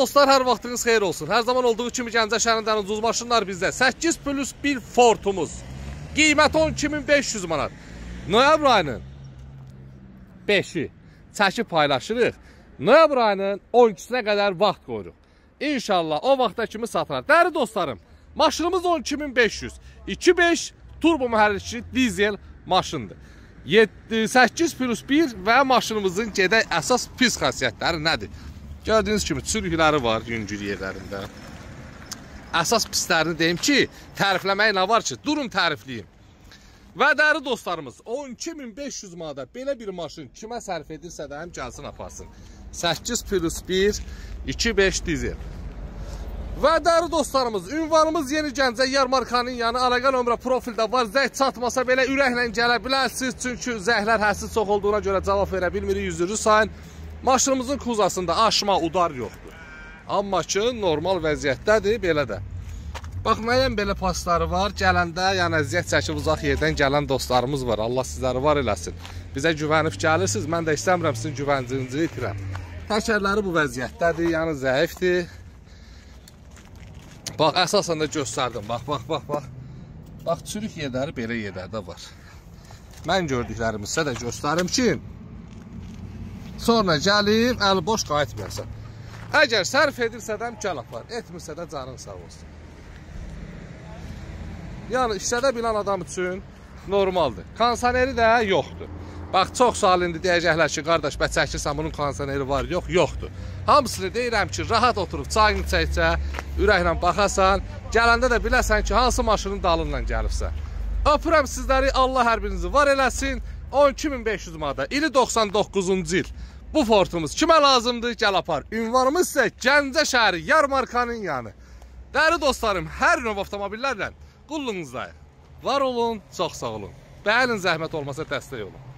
Dostlar, hər vaxtınız xeyir olsun. Hər zaman olduğu kimi Gəncə şəhərindən ucuz maşınlar bizdə. 8 plus 1 Ford'umuz. Qiyməti 12.500 manat. Noyabr ayının 5-i çəkib paylaşırıq. Noyabr ayının 12-sinə qədər vaxt qoyuruq. İnşallah o vaxta kimi satılar. Dəyərli dostlarım, maşınımız 12.500. 2.5 turbo mühərrikli dizel maşındır. 8 plus 1 və maşınımızın gedək əsas pis xasiyyətləri nədir? Gördüyünüz kimi çürükləri var yüngül yerlərində. Əsas pislərini deyim ki, tərifləmək nə var ki, durun tərifləyim. Və dəyərli dostlarımız, 12.500 manata belə bir maşın kimə sərf edirsə də həm gəlsin aparsın. 8 plus 1, 2.5 dizel. Və dəyərli dostlarımız, ünvanımız Yeni Gəncə Yarmarkanın yanı, əlaqə nömrə profildə var. Zəng çatmasa belə ürəklə gələ bilərsiniz. Çünki zənglər həsiz çox olduğuna görə cavab verə bilmirik, üzrü sayın. Maşınımızın kuzasında aşma, udar yoxdur. Amma ki, normal vəziyyətdədir, belə də. Bax, müəyyən belə pasları var. Gələndə, yəni əziyyət çəkib uzaq yerdən gələn dostlarımız var. Allah sizləri var eləsin. Bizə güvənib gəlirsiniz. Mən də istəmirəm sizin güvəncinizi itirəm. Təkərləri bu vəziyyətdədir, yəni zəifdir. Bax, əsasən də göstərdim. Bax, bax, bax, bax. Bax, çürük yerləri belə yerlərdə var. Mən gördüklərimi sizə də göstərim ki, sonra gəlib, əli boş qayıtmayasan. Əgər sərf edirsə də gəl apar, etmirsə də canın sağ olsun. Yəni, işlədə bilən adam üçün normaldır. Kondisioneri də yoxdur. Bax, çox sual indi deyəcəklər ki, qardaş, bə çəkirsən, bunun kondisioneri var, yox, yoxdur. Hamısını deyirəm ki, rahat oturub çayını çəksə, ürəklə baxasan, gələndə də biləsən ki, hansı maşının dalından gəlibsən. Öpürəm sizləri, Allah hər birinizi var eləsin. 12.500 manata, ili 99-cu il. Bu Ford'umuz kimə lazımdır, gəl apar. Ünvanımız isə Gəncə şəhəri, Yarmarkanın yanı. Dəyərli dostlarım, hər növ avtomobillərlə qulluğunuzdayıq. Var olun, çox sağ olun. Bəyənin, zəhmət olmasa dəstək olun.